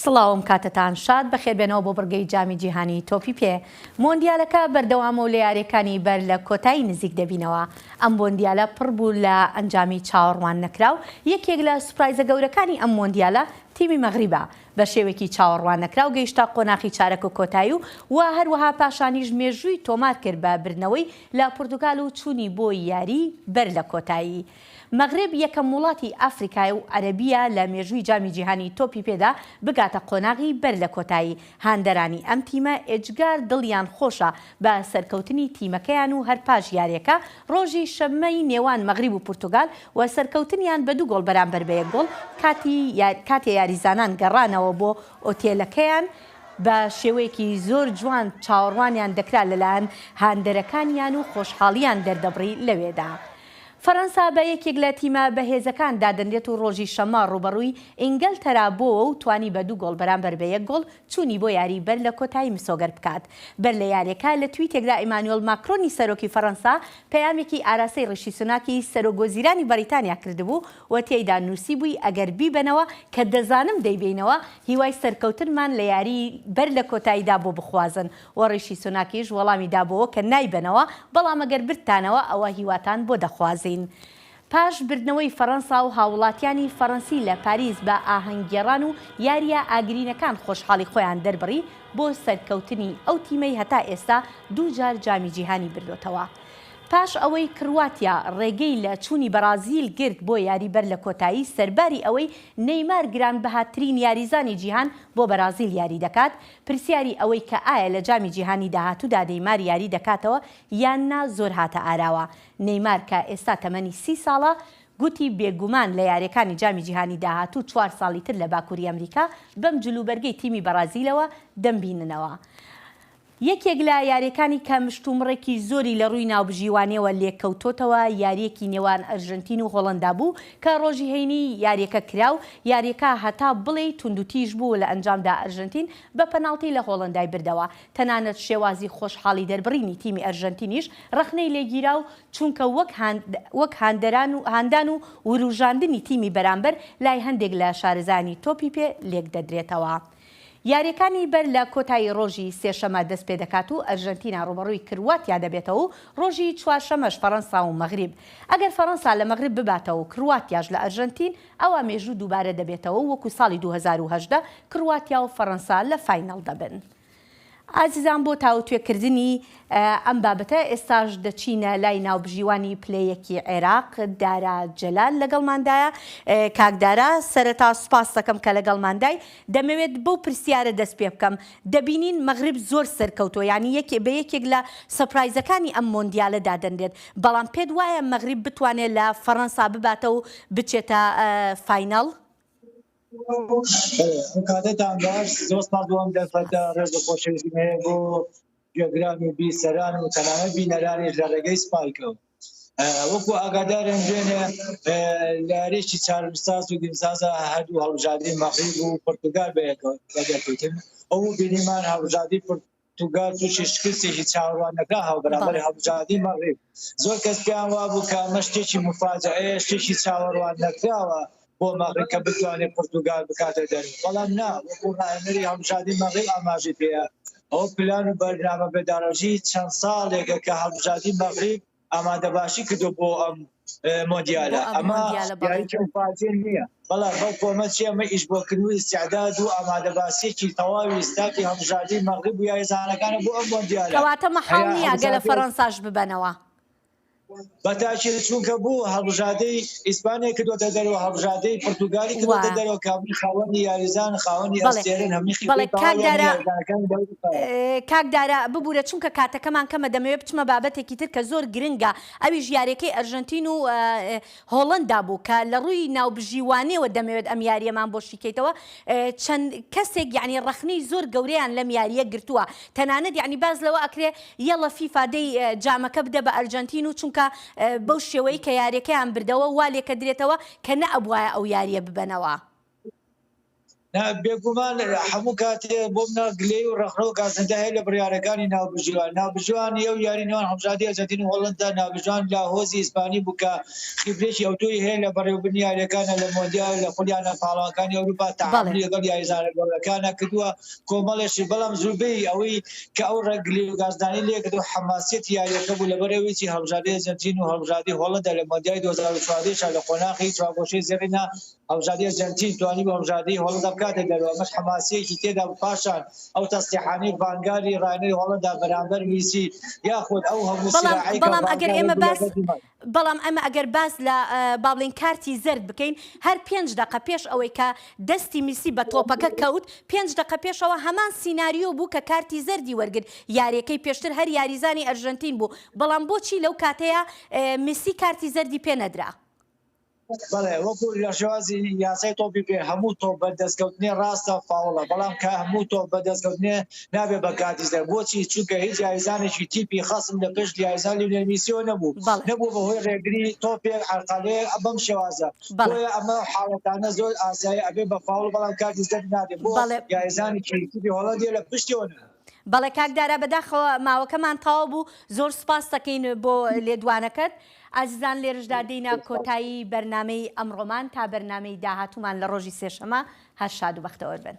سڵاو ئەم کاتەتان شاد بەخێربێنەوە بۆ بڕگەی جامی جیهانی تۆپی پێ مۆندیالەکە بەردەوامە و لە یاریەکانی بەر لە کۆتایی نزیک دەبینەوە ئەم مۆندیالە پڕ بوو لە ئەنجامی چاوەڕوان نەکراو یەکێک لە سوپرایزە گەورەکانی ئەم مۆندیالە تیمی مەغریبە بە شێوەیەکی چاوەڕواننەکراو گەیشتە قۆناخی چارەک و کۆتایی و و هەروەها پاشانیش مێژووی تۆمار کرد بە بردنەوەی لە پورتوگال و چوونی بۆ یاری بەر لە کۆتایی. مەغرب یەکەم وڵاتی ئەفریکای و عەرەبییە لە مێژووی جامی جیهانی تۆپی پێدا بگاتە قۆناغی بەر لە کۆتایی، هاندەرانی ئەم تیمە ئێجگار دڵیان خۆشە بە سەرکەوتنی تیمەکەیان و هەر پاش یاریەکە ڕۆژی شەممەی نێوان مەغریب و پورتوگال و سەرکەوتنیان بە دوو گۆڵ بەرامبەر بە یەک گۆڵ کاتی کاتێ یاریزانان گەڕانەوە بۆ ئۆتێلەکەیان بە شێوەیەکی زۆر جوان چاوەڕوانیان دەکرا لەلایەن هاندەرەکانیان و خۆشحاڵیان دەردەبڕی لەوێدا. فەرەنسا بە یەکێک لە تیمە بەهێزەکان دادەنرێت و ڕۆژی شەممە ڕووبەڕووی ئینگەلتەرا بۆوە و توانی بە دوو گۆڵ بەرامبەر بە یەک گۆڵ چوونی بۆ یاری بەر لە کۆتایی مسۆگەر بکات. بەر لە یاریەکە لە تویتێکدا ئیمانوێڵ ماکرۆنی سەرۆکی فەرەنسا پەیامێکی ئاراستەی ڕیشی سوناکی سەرۆک وەزیرانی بەریتانیا کردبوو و تێیدا نووسیبووی ئەگەر بیبەنەوە کە دەزانم دەیبەینەوە هیوای سەرکەوتنمان لە یاری بەر لە کۆتاییدا بۆ بخوازن و ڕیشی سوناکیش وەڵامی دابۆوە کە نایبەنەوە بەڵام ئەگەر بردتانەوە ئەوە هیواتان بۆ دەخوازین. پاش بردنەوەی فەرەنسا و هاووڵاتیانی فەرەنسی لە پاریس بە ئاهەنگگێڕان و یارییە ئاگرینەکان خۆشحاڵی خۆیان دەربڕی بۆ سەرکەوتنی ئەو تیمەی هەتا ئێستا دووجار جامی جیهانی بردۆتەوە. پاش ئەوەی کرواتیا ڕێگەی لە چوونی بەرازیل گرت بۆ یاری بەر لە کۆتایی سەرباری ئەوەی نەیمار گرانبەهاترین یاریزانی جیهان بۆ بەرازیل یاری دەکات پرسیاری ئەوەی کە ئایا لە جامی جیهانی داهاتوودا نەیمار یاری دەکاتەوە یان نا زۆر هاتە ئاراوە. نەیمار کە ئێستا تەمەنی 30 ساڵە، گوتی بێگومان لە یارییەکانی جامی جیهانی داهاتوو چوار ساڵی تر لە باکووری ئەمریکا بەم جلوبەرگەی تیمی بەڕازیلەوە دەمبیننەوە. یەکێک لە یارییەکانی کە مشتومڕێکی زۆری لە رووی ناوبژیوانییەوە لێکەوتۆتەوە یارییەکی نێوان ئەرژەنتین و هۆڵەندا بوو کە رۆژی هەینی یارییەکە کرا و یارییەکە هەتا بڵێی توندوتیژ بوو و لە ئەنجامدا ئەرژەنتین بە پەناڵتی لە هۆڵەندای بردەوە تەنانەت شێوازی خۆشحاڵی دەربڕینی تیمی ئەرژەنتینیش رەخنەی لێگیرا و چونکە وەک وەک هاندەران و هاندان و وروژاندنی تیمی بەرامبەر لای هەندێک لە شارەزایانی تۆپی پێ لێکدەدرێتەوە. یارییەکانی بەر لە کۆتایی ڕۆژی سێشەمە دەستپێدەکات و ئەرژەنتینا ڕووبەڕووی کرواتیا دەبێتەوە و ڕۆژی چوارشەمەش فەرەنسا و مەغریب. ئەگەر فەرەنسا لە مەغریب بباتەوە و کرواتیاش لە ئەرژەنتین، ئەوا مێژوو دووبارە دەبێتەوە و وەکو ساڵی 2018 کرواتیا و فەرەنسا لە فاینەڵ دەبن. ئازیزان بۆ تاوتوێکردنی ئەم بابەتە ئێستاش دەچینە لای ناوبژیوانی پلە یەکی عێراق دارا جەلال لەگەڵماندایە. کاک دارا سەرەتا سوپاس دەکەم کە لەگەڵماندای، دەمەوێت بەو پرسیارە دەست پێ بکەم دەبینین مەغرب زۆر سەرکەوتووە یانی یەکێ بە یەکێک لە surprise ەکانی ئەم مۆندیالە دادەنرێت بەڵام پێت وایە مەغریب بتوانێت لە فەرەنسا بباتەوە و بچێتە final؟ ئەم کاتەتان باش زۆر سپاس بۆ ئەم دەرفەتە ڕێز و خۆشەویستیم هەیە بۆ گوێگران و بیسەران و تەنانەت بینەرانیش لە ڕێگەی سپایکەوە وەکو ئاگادارن دوێنێ لە یاریی چارەنووسساز و گیمسازە هەردوو هەڵبژاردەی مەغریب و پرتوگال بەیەکەوە بەدەرکەوتن ئەو بینیمان هەڵبژاردەی پرتوگال تووشی شکستێکی چاوەڕواننەکرا هاوبەرامبەر هەڵبژاردەی مەغریب زۆر کەس پێیان وابوو کە ئەمە شتێکی مفاجئەیە شتێکی چاوەڕوان نەکراوە بۆ مەغریب کە بتوانێت پرتوگال بکاتە دەرەوە بەڵام نا وەکو ڕاهێنەری هەڵبژاردەی مەغریب ئاماژەی پێیە ئەوە پلان و بەرنامە بەداڕێژی چەند ساڵێکە کە هەڵبژاردەی مەغریب ئامادەباشی کردو بۆ ئەم مۆندیالە ئەمە یاریی مفاجئ نییە بەڵام بەڵکو ئەمە چی ئەمە ئیش بۆکردن و ئیستعداد و ئامادەباسیەکی تەواوی ستافی هەڵبژاردەی مەغریب و یاریزانەکانە بۆ ئەم مۆندیالە کەواتە مەحاڵ نییە گەلە فەرەنساش ببەنەوە. بەتاکید چونکە بوو هەڵبژاردەی ئیسپانیای کردۆتە دەرەوە هەڵبژاردەی پرتوگالی کردۆتە دەرەوە کە هەمووی خاوەنی یاریزان خاوەنی ئەستێرن هەمووی خیبرەی تەواوی یاریزانەکانی کاک دارا ببورە چونکە کاتەکەمان کەمە دەمەوێت بچمە بابەتێکی تر کە زۆر گرنگە ئەویش یاریەکەی ئەرژەنتین و هۆڵەندا بوو کە لە ڕووی ناوبژیوانیەوە دەمەوێت ئەم یاریەمان بۆ شیکەیتەوە چەند کەسێک یعنی ڕەخنەی زۆر گەورەیان لەم یاریە گرتووە تەنانەت یعنی باس لەوە ئەکرێ یەڵە فیفا دەی جامەکە بدە بە ئەرجەنتین و چونکە بەو شێوەی کە یاریەکەیان بردەوە وا لێکەدرێتەوە کە نەئەبوایە ئەو یاریە ببەنەوە. نا بێگومان هەموو کاتێ بۆ منە گلەی و ڕەخنە و گازندە هەیە لە بڕیارەکانی ناوبژیوان ناوبژیوانی ئەو یاری نێوان هەڵبژاردەی ئەرجەنتین و هۆڵندا ناوبژیوان لاهۆزی ئیسپانی بوو کە خیبرێکی ئەوتۆی هەیە لە بەڕێوەبردنی یاریەکانە لە مۆندیال لە خولی یانە پاڵەوانەکانی ئەوروپا بەڵێ تەعامولی لەگەڵ یاریزانە گەورەکانە کردووە کۆمەڵێ شت بەڵام زوربەی ئەوەی کە ئەو ڕەگلی و گازدانی لێکرد و حەماسیەتی یاریەکە بوو لەبەر ئەوەی چی هەڵبژاردەی ئەرجەنتین و هەڵبژاردەی هۆڵندا لە مۆندیالی 2014 شا لە قۆناخی چوارگۆشەی زێڕینا هەڵبژاردەی ئەرجەنتین توانی بۆ هەڵبژاردەی هۆڵندا بکاتە دەرەوە، ئەمەش حەماسییەکی تێدا بوو، پاشان ئەو تەسریحانەی ڤانگالی ڕاهێنەری هۆڵندا بەرامبەر میسی یاخود ئەو هەموو بەڵام سراعەی کە بەڵام ئەگەر ڤانگال ئێمە هەبوو باس لەگەڵ دیمارکۆ. بەڵام ئەمە ئەگەر باس لە با بڵێین کارتی زەرد بکەین هەر پێنج دەقە پێش ئەوەی کە دەستی میسی بە تۆپەکە کەوت پێنج دەقە پێشەوە هەمان سیناریۆ بوو کە کارتی زەردی وەرگرت یاریەکەی پێشتر هەر یاریزانی ئەرژەنتین بوو بەڵام بۆچی لەو کاتەیا میسی کارتی زەردی پێ نەدرا؟ بەڵێ وەکو لە شێوازی یاسای تۆپی پێ هەموو تۆپ بەر دەستکەوتنێ ڕاستە فاوڵە بەڵام کە هەموو تۆپ بەر دەستکەوتنێ نابێ بە کارتی زەرد بۆچی چونکە هیچ یاریزانێکی تیپی خەسم لە پشت یاریزان لیونێل میسیەوە نەبوو بەڵێ. نەبوو بە هۆی ڕێگری تۆپێک عەرقەلەیەک بەم شێوازە بەڵێ. بۆیە ئەمە حاڵەتانە زۆر ئاسایی ئەبێ بە فاوڵ بەڵام کارتی زەرد نابێ بۆ بەڵێ. یاریزانێکی تیپی هۆڵەندیە لە پشتیەوە نەبوو. بەڵێ کاک دارا بەداخەوە ماوەکەمان تەواو بوو زۆر سوپاست دەکەین بۆ لێدوانەکەت. ئازیزان لێرشدا دێینە کۆتایی بەرنامەی ئەمڕۆمان تا بەرنامەی داهاتوومان لە ڕۆژی سێشەمە هەر شاد و بەختەوەر بن.